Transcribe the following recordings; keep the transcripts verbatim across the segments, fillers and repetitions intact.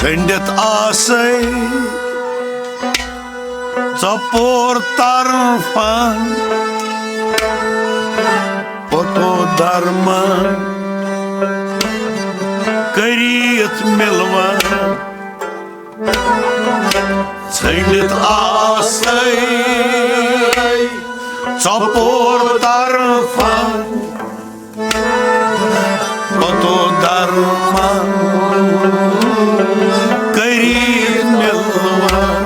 ژٔنڈِتھ آسے ژۄپور طرفن، پوٚتو درمان کٔرِتھ مِلوان۔ ژٔنڈِتھ آسے ژۄپور طرفن، پوٚتو درمان کٔرِتھ مِلوان۔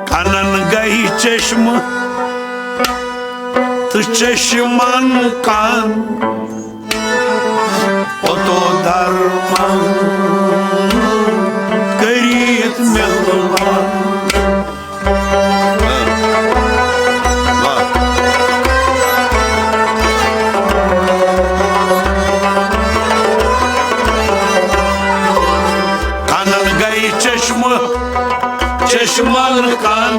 کنن گٔے چشمہٕ تہٕ چشمن کن، پوٚتو درمان کٔرِتھ مِلوان۔ کنن گٔے چشمہٕ، چشمن کن،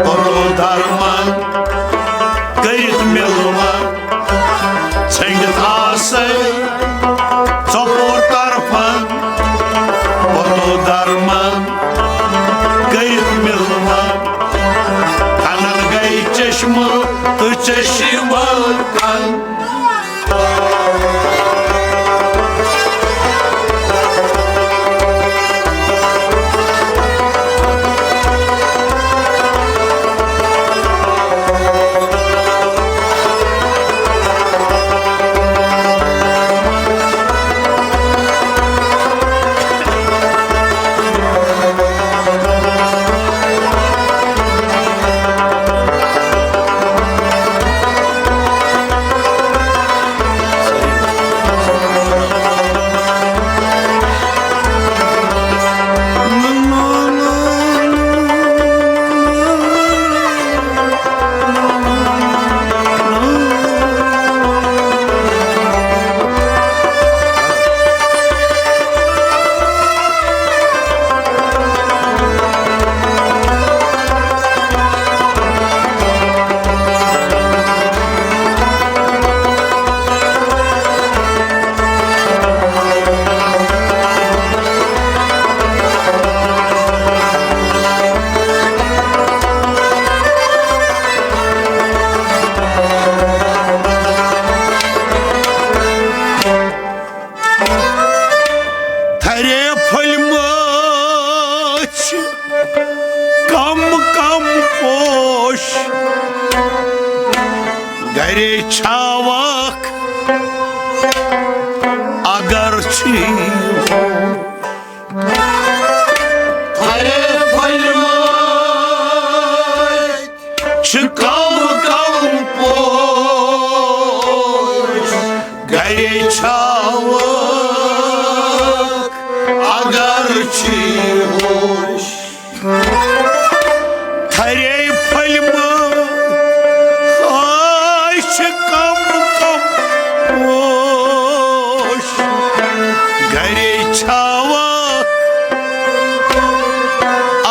پوٚتو درمان کٔرِتھ مِلوان۔ ژٔنڈِتھ آسے ژۄپور طرفن، پوٚتو درمان کٔرِتھ مِلوان۔ کنن گٔے چشمہٕ تہٕ چشمن کن۔ تھرے پھٔلۍ مٲچھ، کم کم پوش، گرے چھاوکھ اگر چھی ہو۔ تھرے پھٔلۍ مٲچھ، چھِ کم کم پوش، گرے چھاوکھ اگر چھی ہوش۔ تھرے پھٔلۍ مٲ، آے چھِ کم کم پوش، گرے چھاوکھ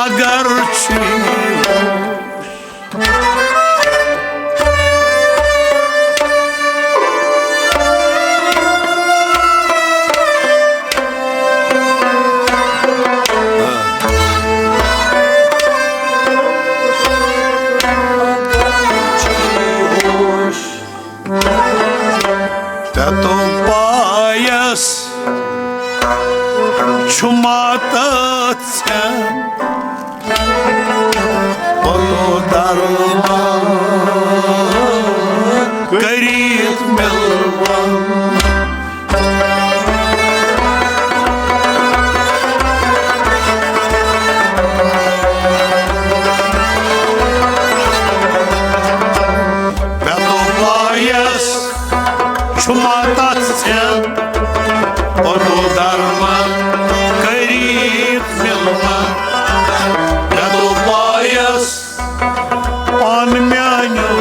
اگر چھی ہوش۔ پٮ۪تو پایس چھُ ماتت ژھٮ۪ن، پوٚتو درمان کٔرِتھ مِلوان۔ پٮ۪تو پایس چھُ ماتت ژھٮ۪ن، پوٚتو درمان کٔرِتھ مِلوان۔ پٮ۪تو پایس پان میانیو،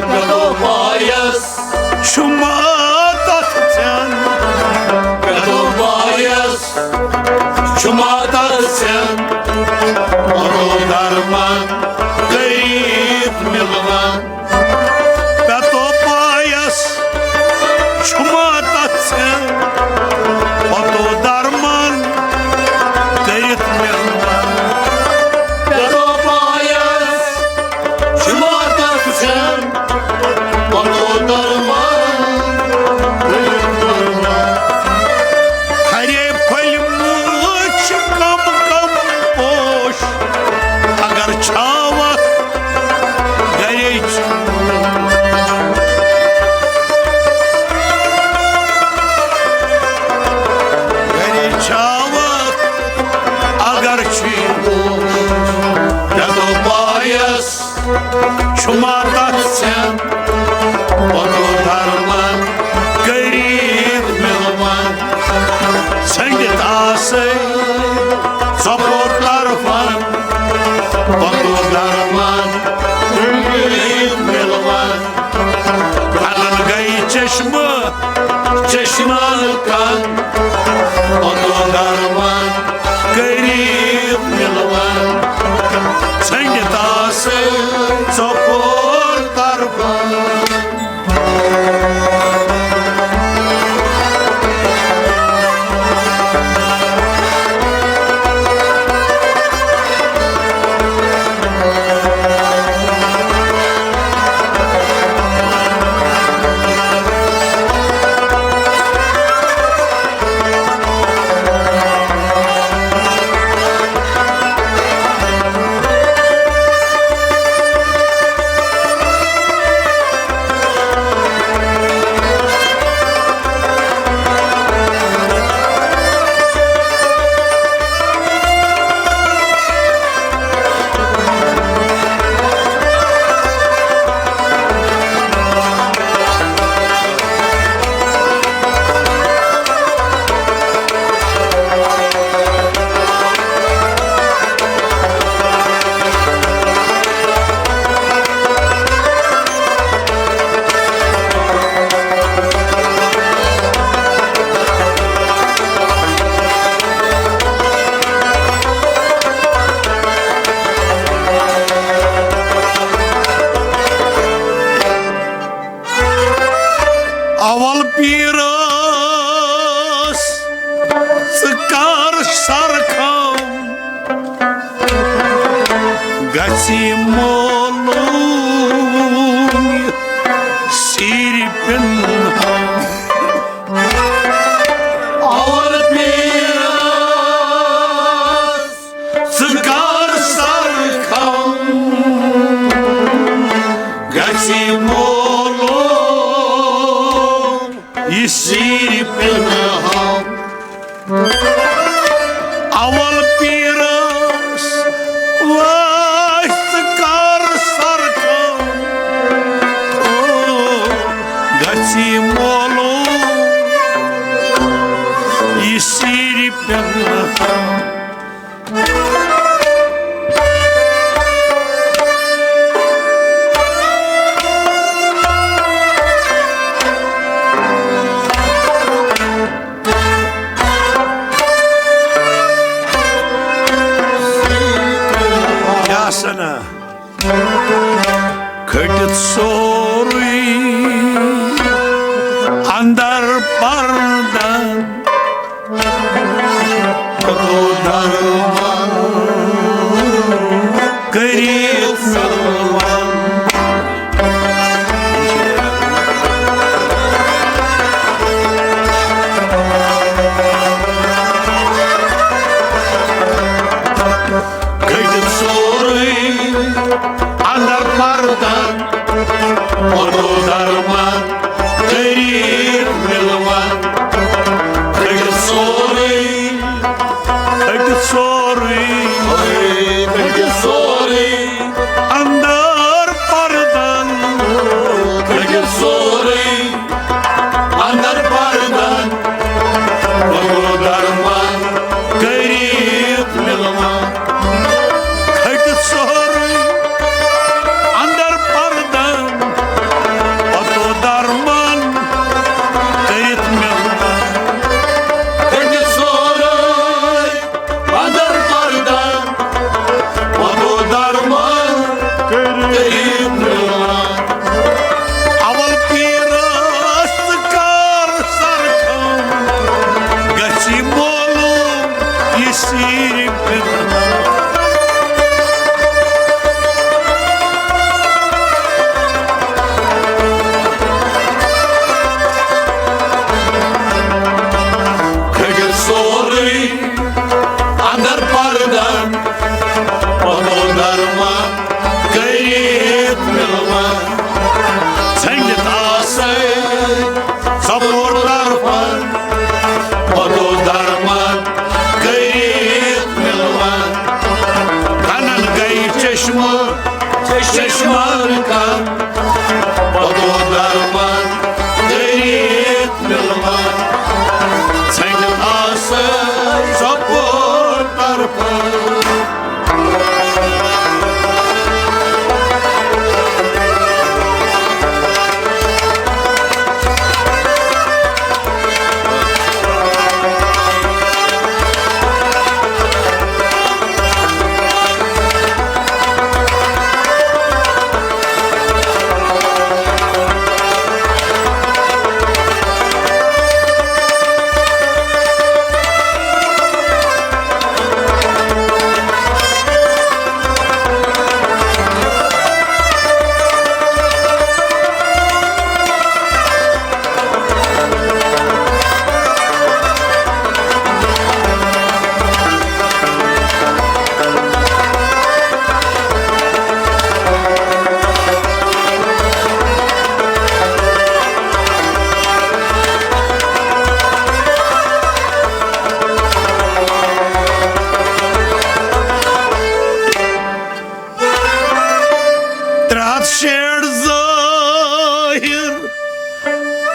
پٮ۪تو پایس چھُ ماتت ژھٮ۪ن، پٮ۪تو پایس چھُ ماتت ژھٮ۪ن، پوٚتو درمان کٔرِتھ مِلوان۔ پٮ۪تو پایس چھُ ماتت ژھٮ۪ن، چشمہٕ، چشمہٕ کن، پتو درمان، قریب ملوان، ژھنڈِ تاسہٕ ژۄپور طرفن۔ اول پیرس ژٕ کر سرخم، گژھی معلوم سیرِ پٮ۪ن ہم۔ اول پیرس ژٕ کر سرخم، گژھی معلوم یہِ سیرِ پٮ۪ن ہم۔ اول پیرس وٲسۍ ژٕ کر سرخم، او، گژھی معلوم یہِ سیرِ پٮ۪ن ہم۔ یا سنا۔ کھٔٹِتھ سورُے اندر پردن، کھوٚتو درمان کٔرِتھ سلوان۔ کھٔٹِتھ سورُے اندر پردن، پوٚتُو درمان قریب مِلوان۔ کھٔٹِتھ سورُے، کھٔٹِتھ سورُے، کھٔٹِتھ سورُے اندر پردن، کھٔٹِتھ سورُے اندر پردن، پوٚتُو درمان قریب مِلوان۔ کھٔٹِتھ سورُے اندر پردن، پوٚتُو درمان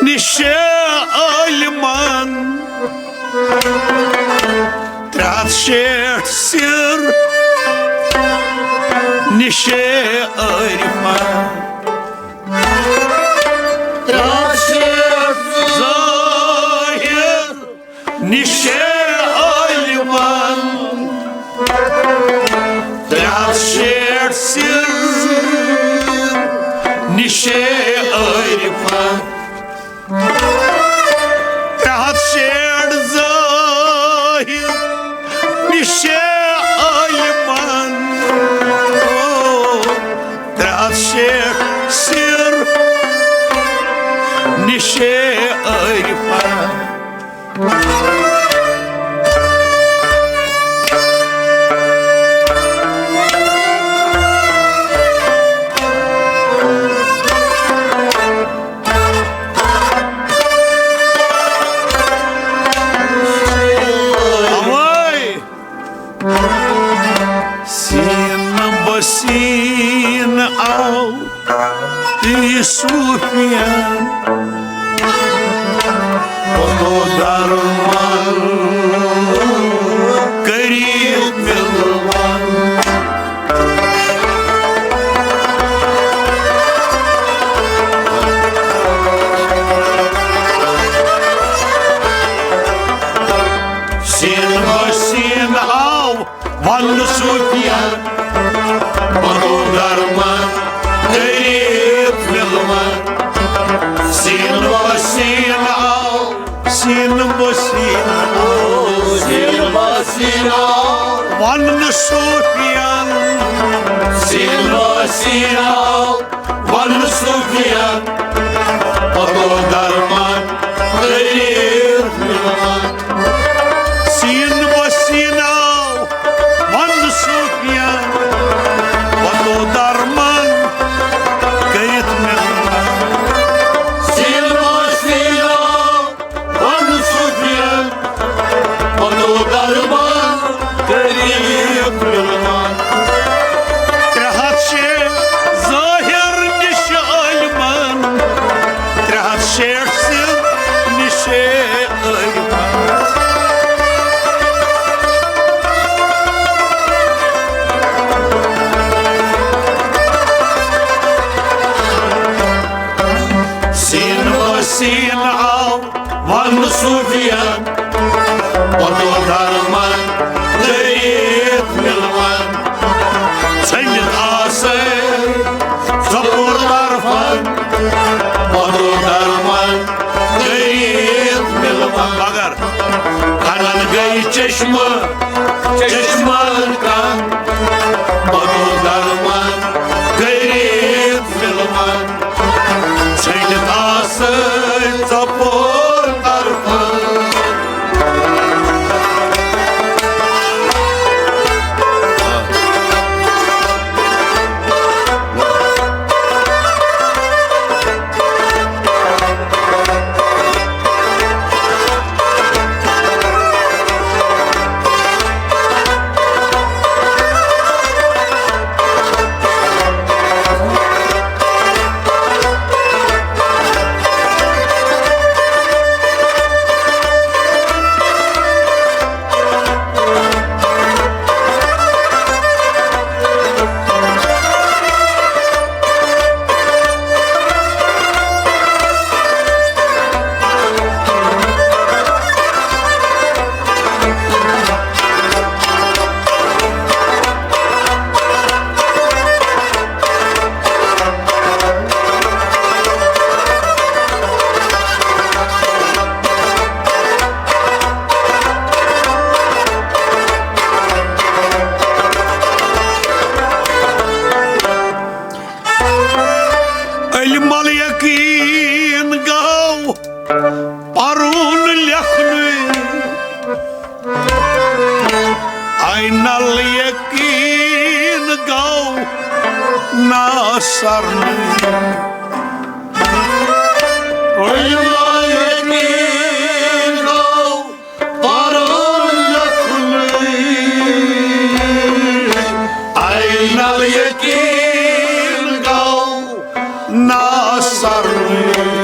نِشے عٲلمن، ترٛےٚ ہتھ شیٹھ سِر نِشے عٲرفن، ترٛےٚ ہتھ شیٹھ ظٲہِر نِشے عٲلمن، ترٛےٚ ہتھ شیٹھ سِر نِشے عٲرفن۔ ترٛےٚ ہتھ شیٹھ ظٲہِر نِشے عٲلمن۔ او، ترٛےٚ ہتھ شیٹھ سِر نِشے عٲرفن۔ اوے۔ سیٖن بسیٖن آو تی صوٗفیَن، پوٚتُو درمان کٔرِتھ مِلوان۔ سیٖن بسیٖن آو ونہٕ صوٗفیَن، پوٚتُو درمان کٔرِتھ مِلوان۔ سیٖن بسیٖن آو، سیٖن بسیٖن آو، سیٖن بسیٖن آو ونہٕ صوٗفیَن۔ سیٖن بسیٖن آو ونہٕ صوٗفیَن، پوٚتُو درمان کٔرِتھ مِلوان۔ سیٖن بسیٖن آو ونہٕ صوٗفیَن، پوٚتُو درمان کٔرِتھ مِلوان۔ سیٖن بسیٖن آو ونہٕ صوٗفیَن، پوٚتُو درمان کٔرِتھ مِلوان۔ ترٛےٚ ہتھ شیٹھ ظٲہِر نِشہِ عٲلمن، ترٛےٚ ہتھ شیٹھ سِر نِشہِ عٲلمن۔ سیٖن بسیٖن آو ونہٕ صوٗفیَن، پوٚتُو درمان کٔرِتھ مِلوان۔ ژھٔنِتھ آسے ژۄپور طرفن، پوٚتُو درمان کٔرِتھ مِلوان۔ مگر کنن گٔے چشمہٕ، چشمن کن، پوٚتُو درمان کٔرِتھ مِلوان۔ ژھٔنِتھ آسہٕ ژۄپور طرفہٕ۔ علم الیقین گوٚو پرُن لیکھنُے، عین الیقین گوٚو ناسرنُے۔ علم الیقین گوٚو پرُن لیکھنُے، عین الیقین گوٚو ناسرنُے۔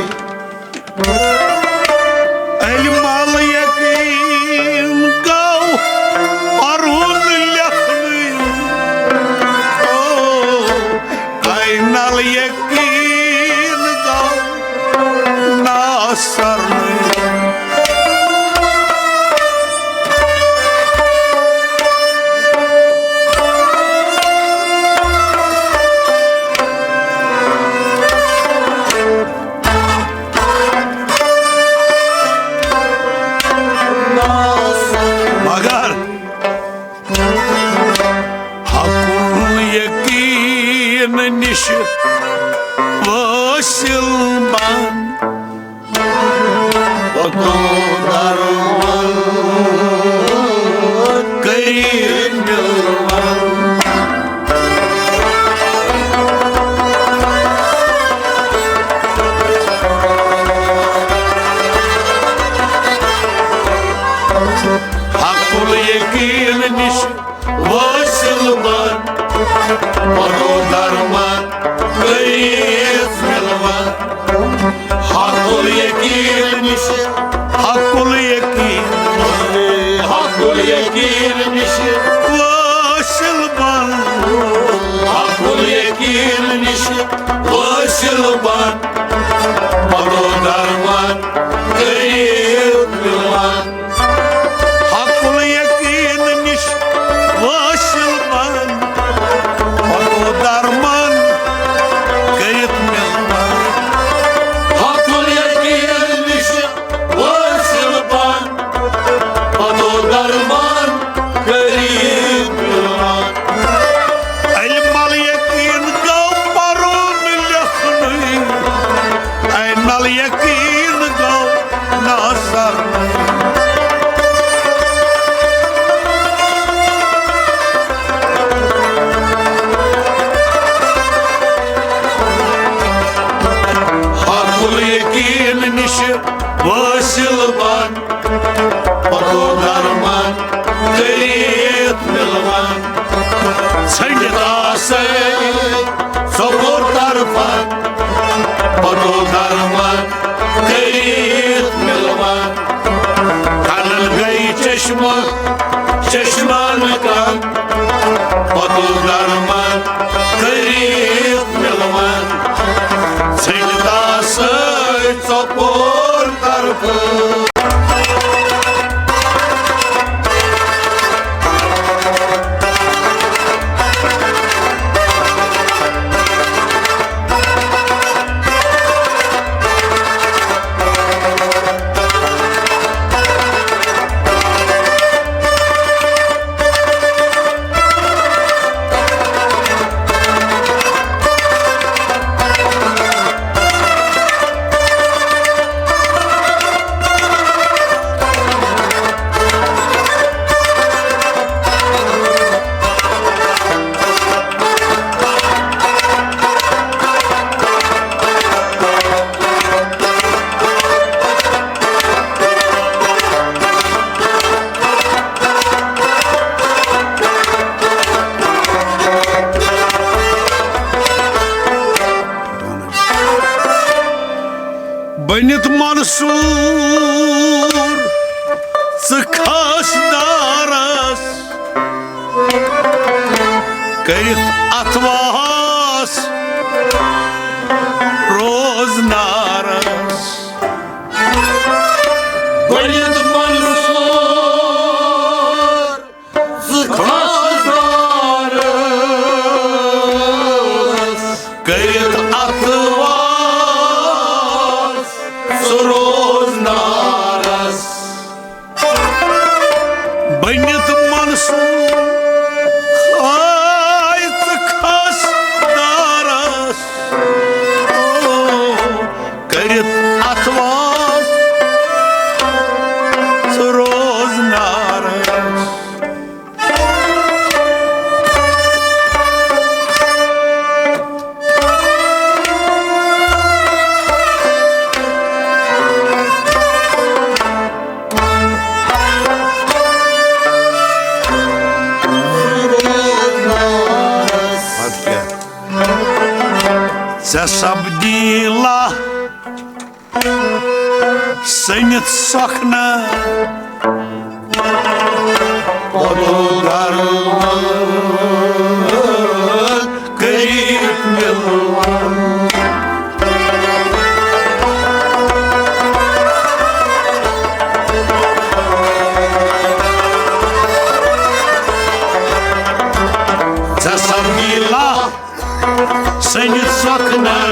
یقین گو ناصر۔ حق الیقین نش وٲصِل بن، پتو درمان کٔرِتھ مِلوان۔ ژھٔنِتھ آسے ژۄپور طرفن، پتو درمان کٔرِتھ مِلوان۔ کنن گٔے چشمہٕ، چشمان کن، پتو درمان کٔرِتھ مِلوان۔ ژھٔنِتھ آسے ژۄپور طرفہٕ۔ بٔنِتھ منصوٗر ژٕ خاصدارس، کٔرِتھ اتھواس روزنارس۔ بٔنِتھ منصوٗر ژٕ خاصدارس، کٔرِتھ اتھواس ژٕ روزنارس۔ بٔنِتھ منصوٗر آے ژٕ خاصدارس، کٔرِتھ اتھواس ژٕ روزنارس۔ ژےٚ سپدی لا سٔنِتھ سۄکھنہٕ۔ پتو درمان کٔرِتھ مِلوان۔ ژےٚ سپدی لا سٔنِتھ سۄکھنہٕ،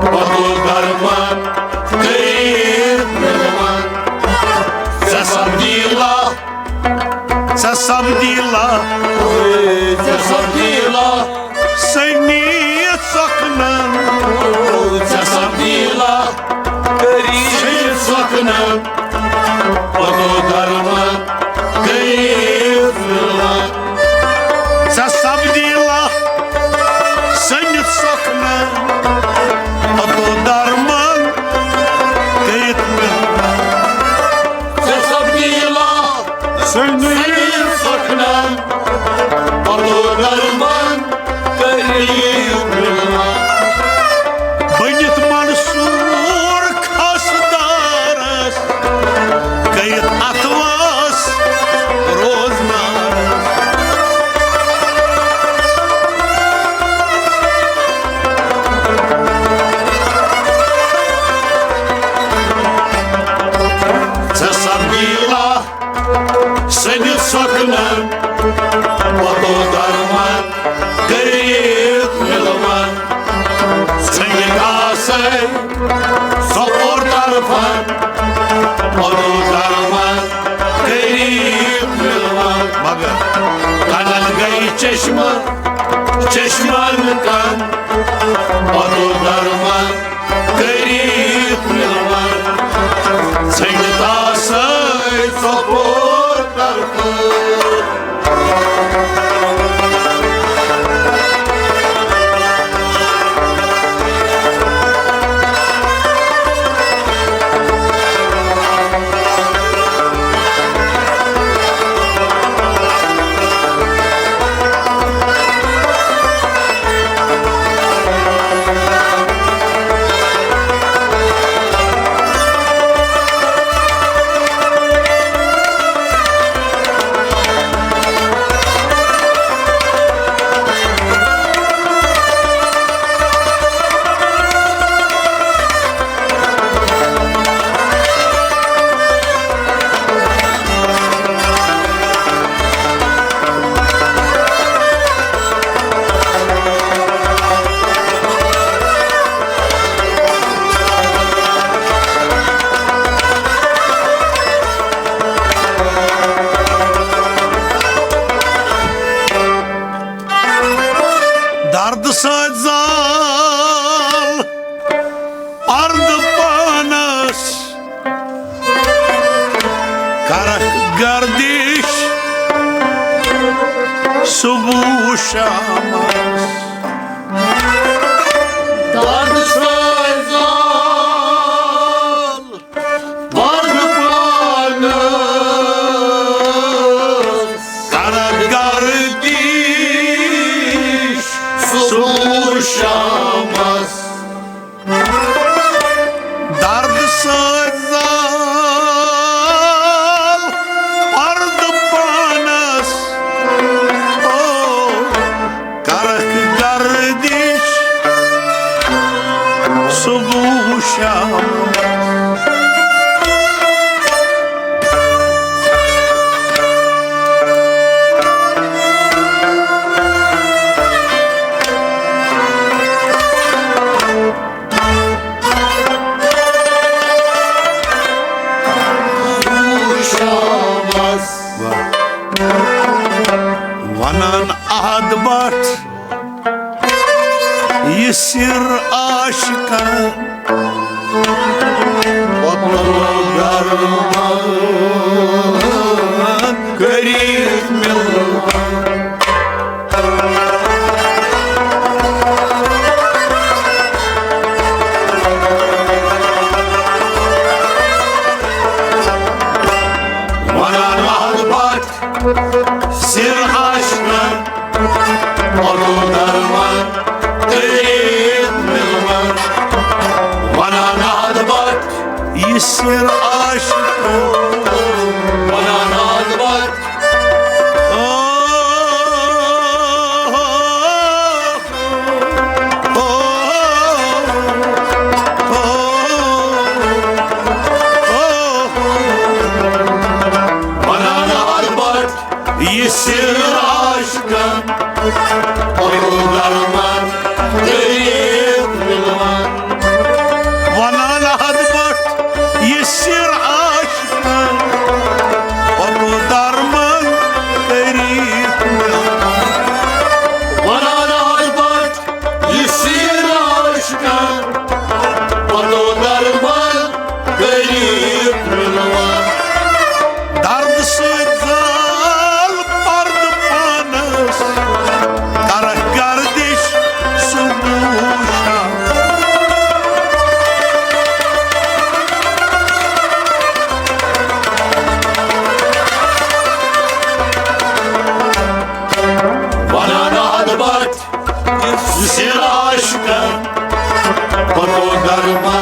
پتو درمان کٔرِتھ مِلوان۔ ژےٚ سپدی لا، ژےٚ سپدی لا، ژےٚ سپدی لا سٔنِتھ سۄکھنہٕ، ژےٚ سپدی لا کٔرِتھ سۄکھنہٕ، پتو درمان کٔرِتھ مِلوان۔ ژےٚ سپدی لا سٔنِتھ سۄکھنہٕ، پتو درمان کٔرِتھ مِلوان۔ ژےٚ سپدی لا سٔنِتھ سۄکھنہٕ، پتو درمان کٔرِتھ مِلوان۔ بٔنِتھ منصوٗر خاصدارس، کٔرِتھ اتھواس روزنارس۔ ژےٚ سپدی لا سٔنِتھ سۄکھنہٕ، پتو درمان کٔرِتھ مِلوان۔ ژھٔنِتھ آسے ژۄپور طرفن، پتو درمان کٔرِتھ مِلوان۔ مگر کنن گٔے چشمہٕ، چشمان کن، پتو درمان کٔرِتھ پردٕ پانس کرکھ گردش صبح شامس۔ درد سۭتۍ زال پردٕ پانس کرکھ گردش صبح شامس۔ درد سۭتۍ زال پردٕ پانس، او، کرکھ گردش صبح شام۔ ونان احد بٹ، یہِ سِر عاشقن۔ پتہٕ درمان کٔرِتھ مِلان۔ ونان احد بٹ، سِر عاشقن، پتہٕ درمان کٔرِتھ مِلان۔ ونان احد بٹ، یہِ سِر عاشقن۔ ونان احد بٹ۔ او، او، او، او، او۔ ونان احد بٹ، یہِ سِر عاشقن، پتہٕ درمان کٔرِتھ مِلان۔ ونان احد بٹ، یہِ سِر عاشقن، پتہٕ درمان کٔرِتھ مِلان۔ ونان احد بٹ، یہِ سِر عاشقن، پتہٕ درمان کٔرِتھ مِلان۔ درد سۭتۍ زال پردٕ پانس، کرکھ گردش صبح شام۔ ونان احد بٹ، یہِ سِر عاشقن، پتہٕ درمان